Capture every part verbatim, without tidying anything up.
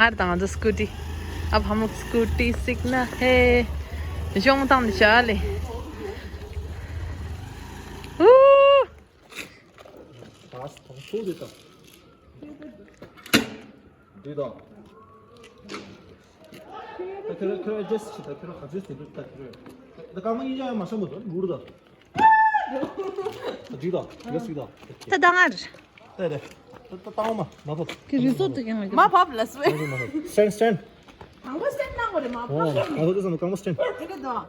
ཨར་དང་ང་ཚོ་སྐུ་ཊི། अब हम लोग स्कूटी सीखना है. གཞུང་དང་ནི་ཤ་ལེ། ཨུ། ད་ཁྱོད་རེད་ད། འདི་དང་། ད་ཁྱོད་རང་ཁྱོད་རང་ཨེ་ཇེ་སི་ཊི་བྱེད་ད། ཁྱོད་རང་ག་ཚོད་ཟིན་འདུག་ད་ཁྱོད་རང་། ད་རྐང་པ་གཉིས་ཀ་ཡང་མ་བཤམས་པ་འདུག་འུར་ད། ད་འདི་དང་ཡོད་སྲིད་ད། ད་ད་ང་རེད། ད་རེད། ད་ད་ཏང་མ་མ་བབས། ཁྱོད་རི་སོ་ཏུ་ཀྱང་མ་བབས་ལ་སུ། མ་བབས་མ་བབས། སི་ཊེན་སི་ཊེན། གང་པོ་སི་ཊེན་གནང་དགོས་རེད་མ་ཨོ་བབས། ཨ་ཧོ་དེ་སང་གང་པོ་སི་ཊེན། དེ་ག་དང་།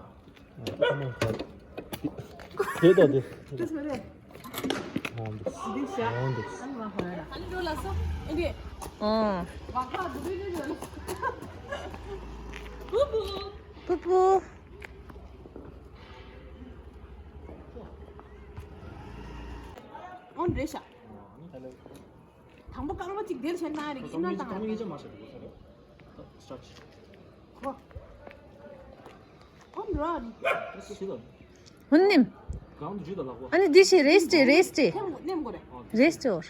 དེ་དང་དེ། ཅི་ཟེར་རེད། འོང་འདུག་འདི་ཤ། འོང་འདུག་ཨན་མ་ཧོ་ཡ་ན། ཨན་འགྲོ་ལ་སོ། ཨེ་འདི། ཨོ། བ་ཁ་འདུག་འདུག་འདུག་འདུག་པུ་པུ། པུ་པུ། ཨོ་འདྲེ་ཤ། དང་པོ་རྐང་པ་གཅིག་འདིར་བྱས་ན་རིགས་ཤིག་ན་བཏང་། རྐང་པ་གཉིས་ཆ་མ་བྱས་འདུག་ས་རེད། ད་སི་ཊེ་ཆི། ཁོ། ཨོ་འདྲ། ཨ་ནི་ཤི་ལ། ཧུན་ནིམ། གང་དུ་ཇུས་དང་ལག་པ། ཨ་ནི་འདི་ཤི་རེས་ཏེ་རེས་ཏེ། ནེམ་ནེམ་དགོས་རེད། རེས་ཏེ་འོར།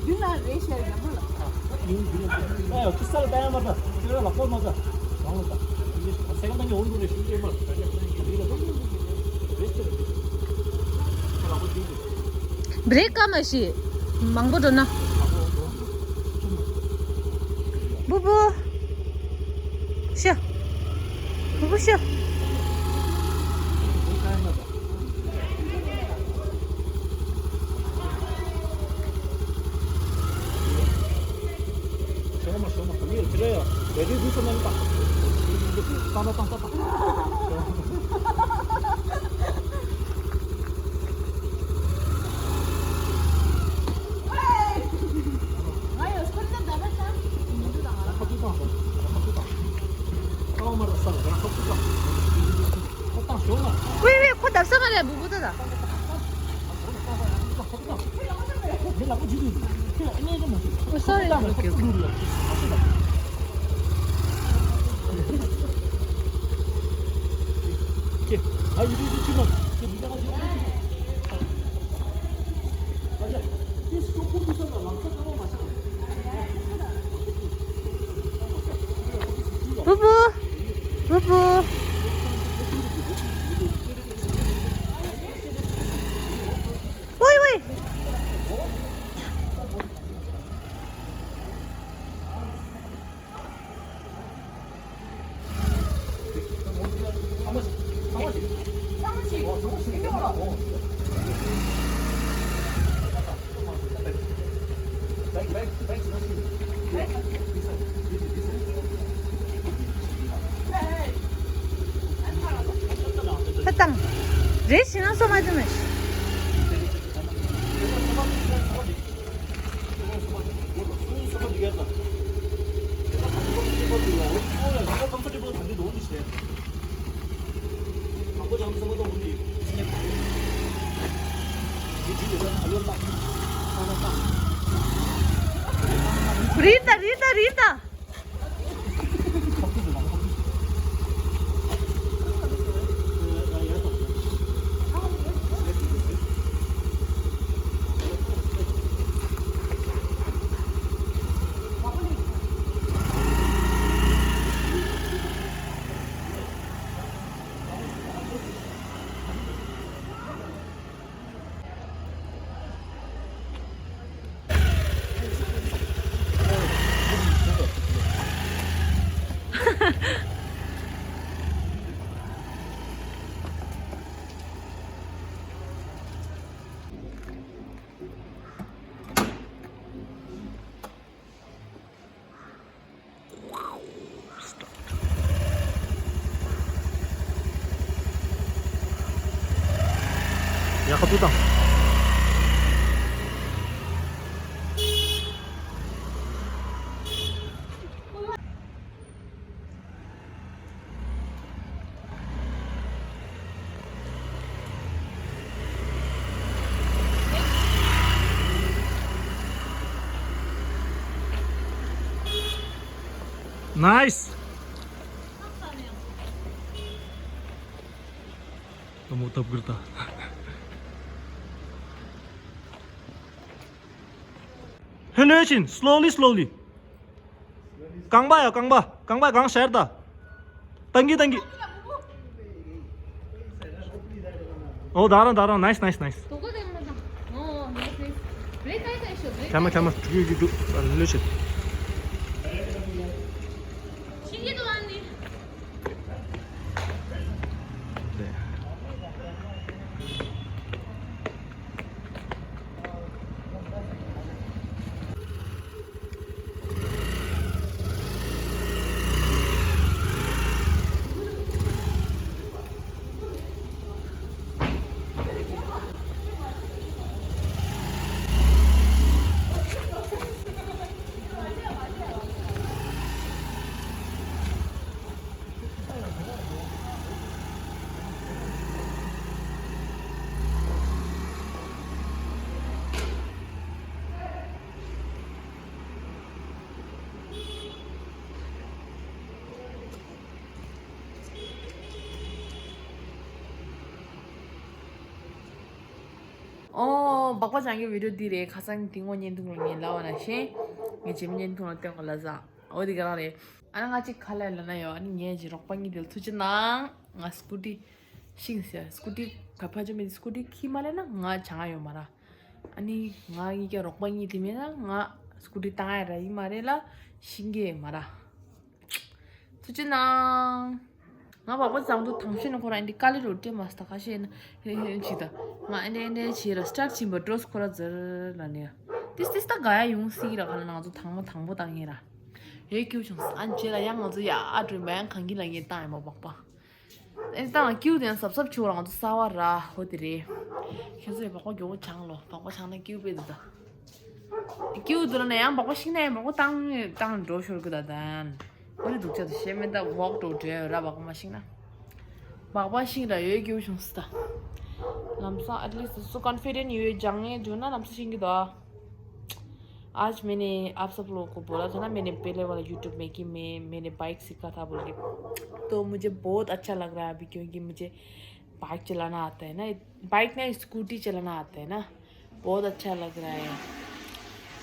འདི་ལ་རེས་ཤར་ཡག་པོ་ལ། ཨ་ཡོ་ཁི་སལ་ཏ་ཡ་མ་ཏ། ཁྱོད་ལག་པ་མ་ཏ། གང་ལ་ཏ། སེ་ག་ཏ་ཉི་འོང་འདུག་རེ་ཤུ་ཏེ་མ། རེས་ཏེ་རེས་ཏེ། ལག་པ་ཇུས་ཏེ། བྲེག་ག་མ་ཤི། མང་པོ་འགྲོ་ན། བུ་བུ། ཤི། བུ་བུ་ཤི། ཝེ་ཝེ་ཁོ་བརྡབ་ས་མ་རེད། བུ་བུ་ད་ད། ཨོ་སོ་རི། བུ་བུ། བུ་བུ། ཝེ་ཝེ། ད་དང་། རེ་ཞིག་ན་སོ་མ་དེ་མེད། རིལ་ད་རིལ་ད་རིལ་ད། ཡག་པོ་འདུག་དང་། Nice. ད་མོ་ཐབ་གིར་ད། ལྷོད་ལྷོད་བྱིན། slowly slowly། རྐང་པ་ཡ་རྐང་པ། རྐང་པ་གང་ཤར་ད། བཏང་གི་བཏང་གི། ཨོ་ད་རང་ད་རང་། nice nice nice། ཁྱམས་ཁྱམས་ལྷོད་ལྷོད་བྱིན། ཨོ། སྦག་སྦག་ཅང་གི་བི་ཌིའོ་འདི་རེད། ཁ་སང་དེ་སྔོན་བརྙན་ཐུང་ལ་ངས་ལབ་པ་ནང་བཞིན། ངས་རྗེས་མ་བརྙན་ཐུང་ལ་སྟོན་གོ་ལབ་ས། འོ་དེ་ག་རང་རེད། ཨ་ནི་ང་གཅིག་ཁ་ལས་ལ་ན་ཡོད། ཨ་ནི་ངས་ཀྱི་རོགས་པ་གཉིས་དེ་ལ་ཐུགས་རྗེ་གནང་། ང་སྐུ་ཊི་ཤིང་ཟེར། སྐུ་ཊི་ག་ཕ་ཅོ་མི་སྐུ་ཊི་ཁྱེར་མ་ལེན་ན་ང་བྱང་ཡོད་མ་ར། ཨ་ནི་ང་གཉིས་ཀྱི་རོགས་པ་གཉིས་དེ་མེད་ན་ང་སྐུ་ཊི་བཏང་ཡ་ར་ཡིན་མ་རེད་ལ། ཤིང་གི་ཡོད་མ་ར། ཐུགས་རྗེ་གནང་། ང་སྦག་སྦག་བཟང་དུ་དང་ཤོས་ནི་ཁོ་རང་འདི་དཀའ་ལས་རུ་སྤྲད་མ་སྟ་ཁ་ཤས་ན་ཧེ་ཧེ་ཅི་ད། ང་ཨེ་འདྲ་ཨེ་འདྲ་བྱས་ར་སི་ཊར་ཊི་བྱིན་པ་འགྲོ་སྐོར་ར་ཛར་ལ་ནི། ཏིས་ཏིས་ད་ག་ཡ་ཡོང་སྲིད་ར། ཁ་ལ་ང་ཚོ་དང་མོ་དང་པོ་བཏང་ངེ་ར། ཡོད་སྐྱིད་བྱུང་ཨ་ནི་བྱས་ལ་ཡང་ང་ཚོ་ཡ་ཨ་འགྲོ་མ་ཡང་གང་གི་ལ་ངས་བཏང་ཡ་མ་སྦག་སྦག་ཨེ་ད་ང་སྐྱིད་དེ་ཡང་གཟབ་གཟབ་བྱུང་ར། ང་ཚོ་གསར་བ་ར་ཧོ་དེ་རེད། ཁྱེད་ཚོ་ཡ་སྦག་སྦག་མགྱོགས་པོ་བྱང་ལོ། སྦག་སྦག་བྱང་ན་སྐྱིད་པོ་དེ་ད། སྐྱིད་འདུག་ན་ཡང་སྦག་སྦག་ཤིང་ན་ཡང་སྦག་སྦག་བཏང་བཏང་འགྲོ་ཤོར་གི་ད་དན། འོ་དེ་སྡུག་ཅག་ཏུ་ཤེས་མེད་ད། ཝོག་འགྲོ་འདྲེ་ར་སྦག་སྦག་མ་ཤིང་ན། སྦག་སྦག་ཤིང་ར་ཡོད་སྐྱིད་བྱུང་སི་ད། ལམ་སང་at least so confident ཡོད། སྦྱང་ངེ་འགྲོ་ན་ལམ་སང་ཤིང་གི་ད། आज मैंने आप सब लोगों को बोला था ना, मैंने पहले वाला यूट्यूब में कि मैं मैंने बाइक सीखा था बोल के। तो मुझे बहुत अच्छा लग रहा है अभी, क्योंकि मुझे बाइक चलाना आता है ना, बाइक नहीं, स्कूटी चलाना आता है ना। बहुत अच्छा लग रहा है।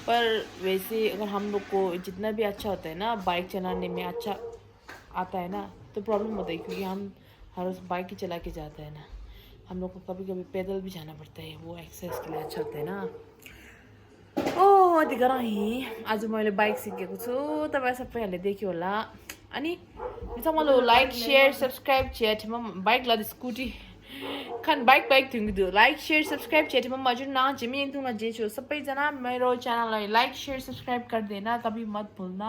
पर वैसे अगर हम लोग को जितना भी अच्छा होता है ना, बाइक चलाने में अच्छा आता है ना, तो प्रॉब्लम होता है, क्योंकि हम हर रोज बाइक ही चला के जाते हैं ना। हम लोग को कभी कभी पैदल भी जाना पड़ता है, वो एक्सरसाइज के लिए अच्छा होता है ना। ओ अधिकरण ही आज मैले बाइक सिकेको छु। तपाईँ सबैहरूले देख्यो होला। अनि मिसामलो लाइक सेयर सब्सक्राइब चेटमा बाइक लादि स्कुटी खान बाइक बाइक थुङ्गिदु लाइक सेयर सब्सक्राइब चेटमा मजुर ना जिमी तुङना जेछु सबैजना मेरो च्यानललाई लाइक सेयर सब्सक्राइब गर्दैन कभी मत भुल्न।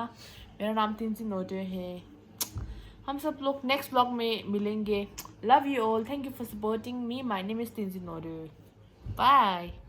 मेरो नाम तिन्सी नोटो है। हम सब लोग नेक्स्ट ब्लॉग में मिलेंगे। Love you all, thank you for supporting me, my name is तिन्सी नोटो। Bye.